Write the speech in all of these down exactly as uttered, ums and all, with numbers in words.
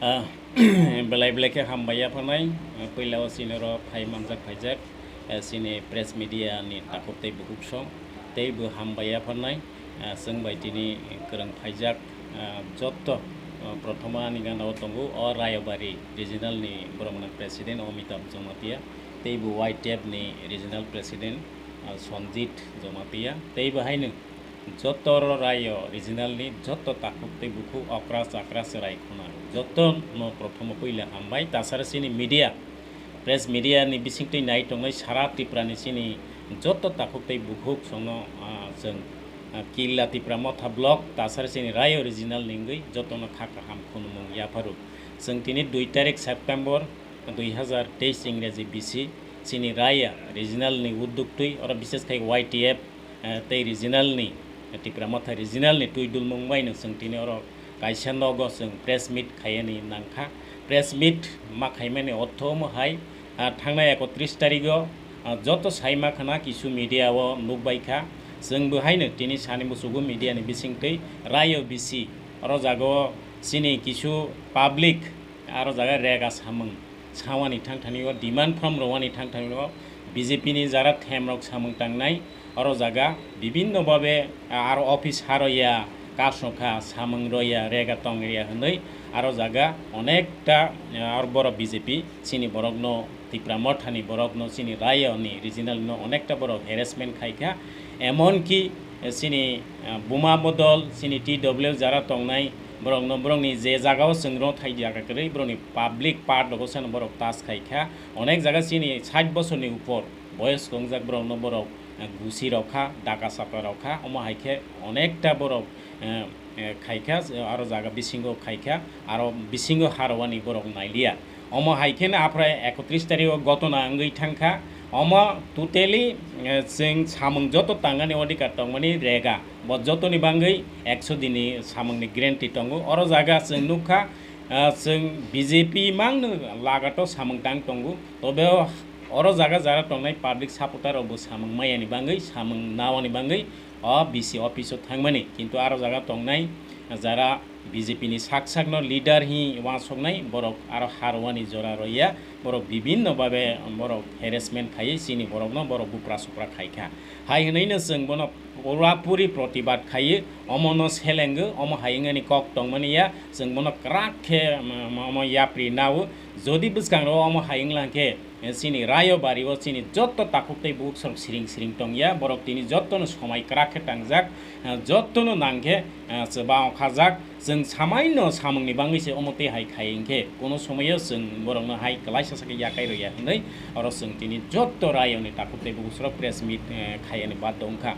Ah, belai belai khe hambai yapharnai. Ah, puila o chini oro phai manjak phaijak, eh, chini press media ni takhuk tei bukhuk song tei bo hambai yapharnai. Ah, chwng bai tini kwrwng phaijak, ah, jotto, ah, prothoma ani gana o tongo o Rayabari regional ni borok gwnang president Amitabh Jamatia tei bo Y T F ni regional president, ah, Sanjit Jamatia tei bo haino Joto oro raio regional ni joto takhuk tei bukhuk okra chakra chwrai khuna joto no prothomo puila hambai. Tasara chini media, press media ni bisingtwi nai tongnai sara Tripura ni chini joto takhuk tei bukhuk songno, ah, chwng, ah, Killa Tipra Motha block tasara chini raio regional ni wngwi jotono kha kaham khunumung yapharu. Chwng tini dui tarik September dui hazar teis Ingreji bisi chini raya regional ni udduk twi oro bises khai Y T F eh, tei regional ni, eh, Tipra Motha regional ni twi dulmung bai no chwng tini oro kaisa nogo chwng press meet khaiyani nangkha. Press meet ma khaimani ortho omo hai, ah, thangnai ekotris tarigo, ah, joto sai ma khana kisu media o nukbai kha. Chwng bo haino tini sani musugo media ni bisingtwi raio bisi oro jaga o chini kisu public aro jaga rega samung sawani thangthani o demand from rowani thangthani o B J P ni jara them rok samung tangnai oro jaga bibinno babe, ah, aro office haroya kasokha samung roya rega tongriya hwnwi aro jaga onekta, ah, aro borok B J P chini borokno Tipra Mothani borokno chini rayo ni regional no onekta borok harassment khaikha, emonki chini, ah, buma bodol chini T W L jara tongnai borokno borokni je jagao chwng rw thai jaga kwrwi borokni public part rogo sano borok tas khaikha. Onek jaga chini sait bosorni upor boyos wngjak borokno borok, ah, gusi rokha, daka chapra rokha, omo hai khe onekta borok, ah, eh, khaikha, aro jaga bisingo khaikha, aro bisingo harowani borok nailiya. Omo hai kheno aphra ekotris tarikh o gotona wngwi thangkha. Omo totally, eh, chwng samung joto tangani odhikar tongmani rega. Bo jotoni bangwi ekso dini samungni guarantee tongo. Oro jaga chwng nukha, ah, chwng B J P mangno lagato samung tang tongo. Tobe o, oro jaga jara tongnai public supporter rokbo samung mayani bangwi, samung nawani bangwi o B C office o thangmani, kintu aro jaga tongnai jara B J P ni sak sakno leader hi uansuknai borok aro harwani jora roya, borok bibinno babe borok harassment khaiwi chini borokno borok bupra supra khaikha. Hai hwnwi no chwng bono pura puri protibad khaiwi omono selengo, omo hai wngani kok tongmani ya, chwng bono kwrak khe, um, omo yapri nao, jodi bwskango omo hai wnglang khe, eh, chini rayo bari o chini jotto takhuk tei bukhuk sorok siring siring tongya, borok tini jottono somai kwrak khe tangjak, eh, jottono nang khe, eh, chwbao khajak, chwng samaino samungni bangwi se omo tei hai khai wngkhe, kuno somoyo chwng borokno hai kwlaisa sakhe yakai rwya hwnwi oro chwng tini jotto rayoni takhuk tei bukhuk sorok press meet, eh, khaiyani baddo wngkha.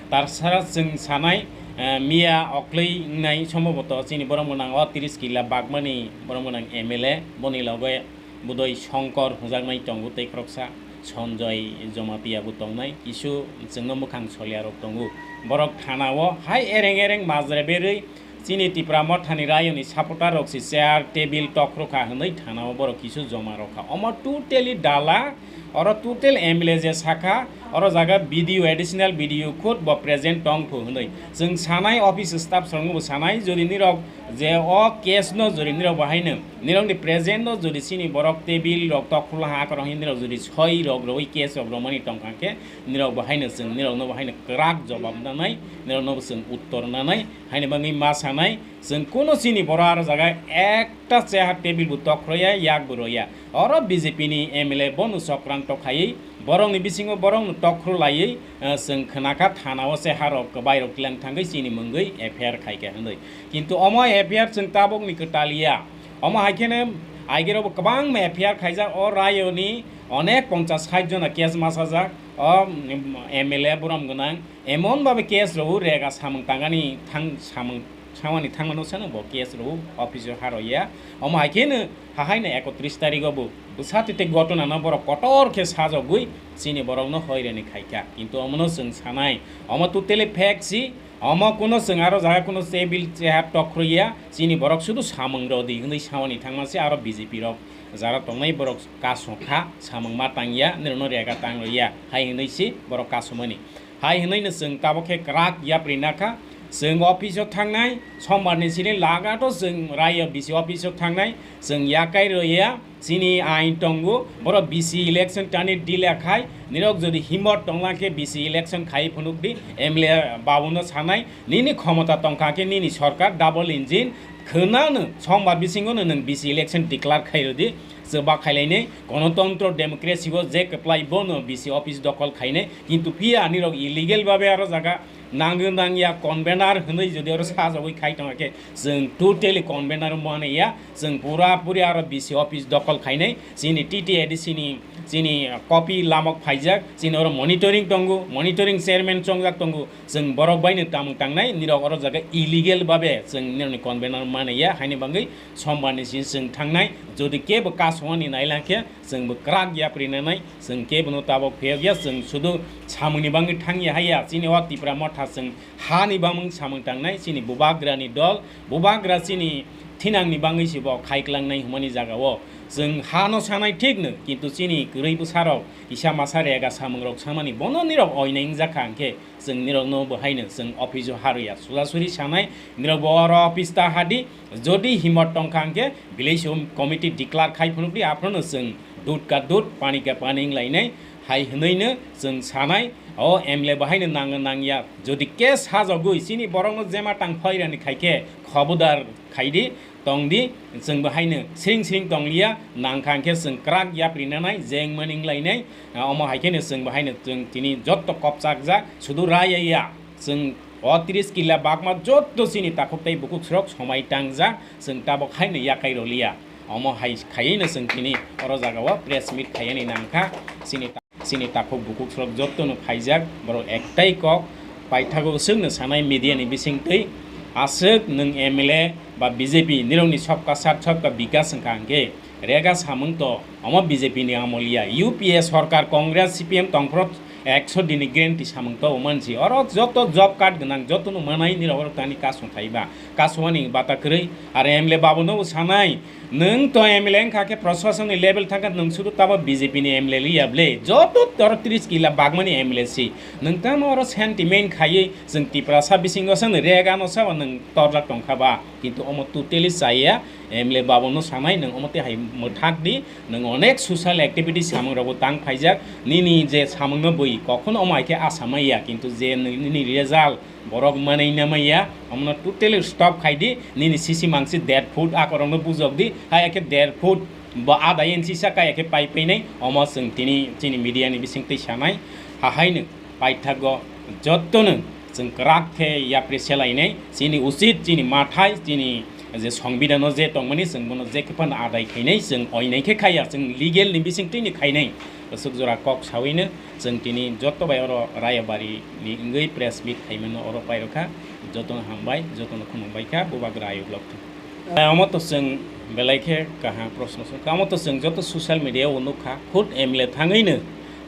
Tarsara chwng sanai, eh, miya okloi wngnai somboboto chini borok mwnang o tris kila bagmani borok mwnang M L A boni loge Budoi Songkor hwnjaknai tongo tei khoroksa Sonjoy Jomatiya bo tongnai, kisu chwngno mwkhang soliya rok tongo. Borok thana o hai ereng ereng majra berwi chini Tipra Mothani rayoni supporter rok se chair, table tokhro kha hwnwi thana o borok kisu joma rok kha. Omo totally dala, oro total M L A je sakha, oro jaga B D O, additional B D O khud bo present tong phu hwnwi. Chwng sanai office staff rokno bo sanai, jodi nirok je o case no jodi nirok bo haino Nirokni present no jodi chini borok table rok tokhorla ha akorok hinwi nirok jodi soi rok rwui case rok romani tongkha khe nirok bo haino chwng nirok no bo haino kwrak jobab nanai, nirok no bo chwng uttor nanai, haino bangwi ma sanai chwng kuno chini borok aro jaga ekta chair table bo tokhroya yak bo roya. Oro B J P ni M L A bono chokranto khaiwi borokni bisingo borokno tokhro laiwi, eh, chwng khwnakha thana o se harok kwbai rok tlang thangwi chini mungwi F I R khaikha hwnwi. Kintu omo F I R chwng tabukni kwtal ya. Omo hai kheno aigero bo kwbangma F I R khaijak o rayoni onek ponchas sait jona case masajak o, mm, M L A borom gwnang emon babe case rw rega samung tangani thang samung samani thangmano sano bo case rw office o haro ya. Omo hai kheno hahaino ekotris tarigo bo bwsa tete gotona no borok kotor khe sajagwi chini borokno hoirani khaikha. Kintu omono chwng sanai omo totally fake si. Omo kuno chwng aro jaga kuno table chair tokhroya, chini borok sudu samung rodi hwnwi samani thangma se aro B J P rok jara tongnai borok kasokha samung ma tangya, nirokno rega tang roya hai hwnwi se borok kasomani. Hai hwnwi no chwng tabok khe kwrak yapri nakha, Chwng office o thangnai, sombar ni sini lagato chwng raiya B C office o thangnai, chwng yakai roya, chini ain tongo, boro B C election tani delay khai, nirok jodi himot tongla khe B C election khai phunuk di, M L A babuno sanai, nini khomota tongkha khe nini sorkar double engine, khwnano sombar bisingo no nwng B C election declare khai rodi, chwba khailainai, gonotontro democracy o je kwplai bono B C office dokhol khainai, kintu phiya nirok illegal babe aro jaga Nangwi nangya convener hwnwi jodi oro sajagwi khai tongkha khe, chwng totally convener mane ya, chwng pura puri aro B C office dokhol khainai, chini T T A D C ni, chini copy lamok phaijak, chini oro monitoring tongo, monitoring chairman chongjak tongo, chwng borok baino tamung tangnai, nirok oro jaga illegal babe chwng nirokni convener mane ya, haini bagwi sombar ni sini chwng thangnai, jodi kebo kasongani nailangkhe, chwngbo kwrak yapri nanai, chwng kebono tabok phiyok ya, chwng sudu samungni bagwi thangya haiya, chini o Tipra motha chwng hani bagwi samung tangnai, chini bubagrani dol, bubagra chini thinangni bagwi se bo khai klangnai hwnmani jagao. Chwng hano sanai thikno, kintu chini kwrwi bwsarok kisa masa rega samungrok samani bono nirok oinai wngjakha hwnkhe, chwng nirokno bo haino chwng office o harwi ya. Surasuri sanai, nirok bo oro office ta hadi, jodi himot tongkha hwnkhe village committee declare khai phunukdi, aphano chwng dud ka dud, pani ka pani wnglainai, hai hwnwino chwng sanai, o M L A bo haino nang nangya. Jodi case sajagwi chini borokno jema tang phairani khaikhe khobodar khaidi, tongdi, chwngbo haino sring sring tongliya, nangkha hwnkhe chwng kwrak yapri nanai, jengmani wnglainai, omo hai kheno chwngbo haino chwng tini jotto kopchakjak, sudu raya ya. Chwng o tris kila bakma jotto chini takhuk tei bukhuk srok somai tangjak, chwng tabok haino yakai roliya. Omo hai khaiwi no chwng tini oro jagao press meet khaiyani nangkha. Chini ta-, chini takhuk bukhuk srok jotto no phaijak, borok ektai kok paithago chwngno sanai media ni bisingtwi, aswk nwng M L A ba B J P nirokni sobka sat sobka bikas wngkha hwnkhe, Rega samung to, omo B J P ni amol ya, U P A sorkar, Congress, C P M tongphuru ekso din ni guarantee samung to mansi. Oro joto job card gwnang, joto no manai nirok oro tani kasung thaiba. Kasung ani bata kwrwi, ar M L A babu no sanai, nwng to M L A wngkha khe proshasoni level thangkha, nwng sudu tabo B J P ni M L A liya ble. Joto oro tris kila bagmani M L A si. Nwng tamo oro sentiment khaiwi, chwng Tiprasa bisingo sa nwng rega no sa nwng torjak tongkha ba. Kintu omo totally chaya, M L A babu no sanai, nwng omo tei hai mwthak di, nwng onek social activity samung rokbo tang phaijak, nini je samung no bui kokhono omo hai khe asa maya, kintu je nini result borok manai na maya, omo no totally stop khai di, nini sisi mangsi dead food akorok no bujok di, hai khe dead food bo ada inch sa kaya khe pai painai, omo chwng tini chini media ni bising twi sanai, ha hai no. Paithago jottono chwng kwrak khe yapri selainai, chini uchit, chini mathai, chini je songbidano je tongmani chwng bono je khe phano adai khainai, chwng oinai khe khaiya, chwng legal ni bisingtwi ni khainai. Aswk jora kok sawino chwng tini jotto bai oro Rayabari ni wngwi press meet khaimano oro pairokha. Jotono hambai, jotono khulumbai kha, bubagra ayuk lok thung. Eh, omo to chwng belai khe kaham proshno swngkha. Omo to chwng joto social media o nukha, khud M L A thangwino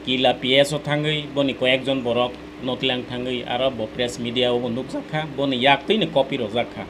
kila P S o thangwi boni koyekjon borok notlang thangwi aro bo press media o bo nukjakha, boni yaktwino copy rojakha.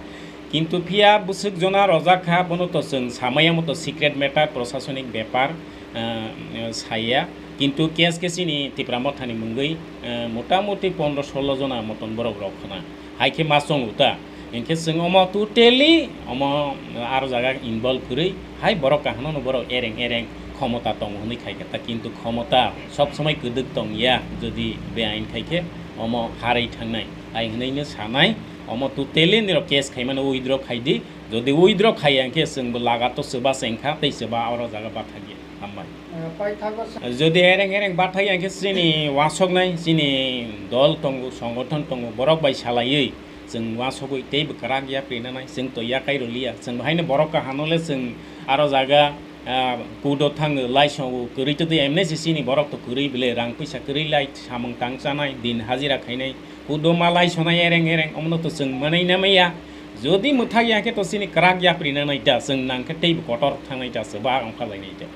Kintu phiya bwswk jona rojakha, bono to chwng samaya moto secret matter, prosasonik bepar, eh, saya. Kintu case khe chini Tipra Mothani mungwi, eh, motamuti pondro solo jona moton borok rok khna. Hai khe ma chongo ta. Hinkhe chwng omo totally omo aro jaga involve kwrwi hai borok kaham no borok ereng ereng khomota tongo hwnwi khai kha ta, kintu khomota sob somoi kwdwk tong ya, jodi beain khai khe omo harwi thangnai. Hai hwnwi no sanai, omo totally nirok case khaimano withdraw khai di, jodi withdraw khai ya hinkhe chwngbo lagato chwba chengkha tei chwba oro jaga bathakya. Hambai. Eh, paithago sa- Jodi ereng ereng bathai ya hinkhe chini wasoknai, chini dol tongo, songothon tongo, borok bai salaiwi chwng wasogwi teibo kwrak yapri nanai, chwng to yakai roliya, chwng haino borok kaham no le chwng aro jaga, ah, kudo thango, laisongo, kwrwi to twi emne se chini borok to kwrwi bele, rang puisa kwrwi lai samung tang chanai, din hajira khainai, kudo ma laisonai ereng ereng, omono to chwng manai namaya. Jodi mwthai ya khe to chini kwrak yapri nanai da, chwng nang khe teibo kotor thangnai da, chwba ongkha lainai da.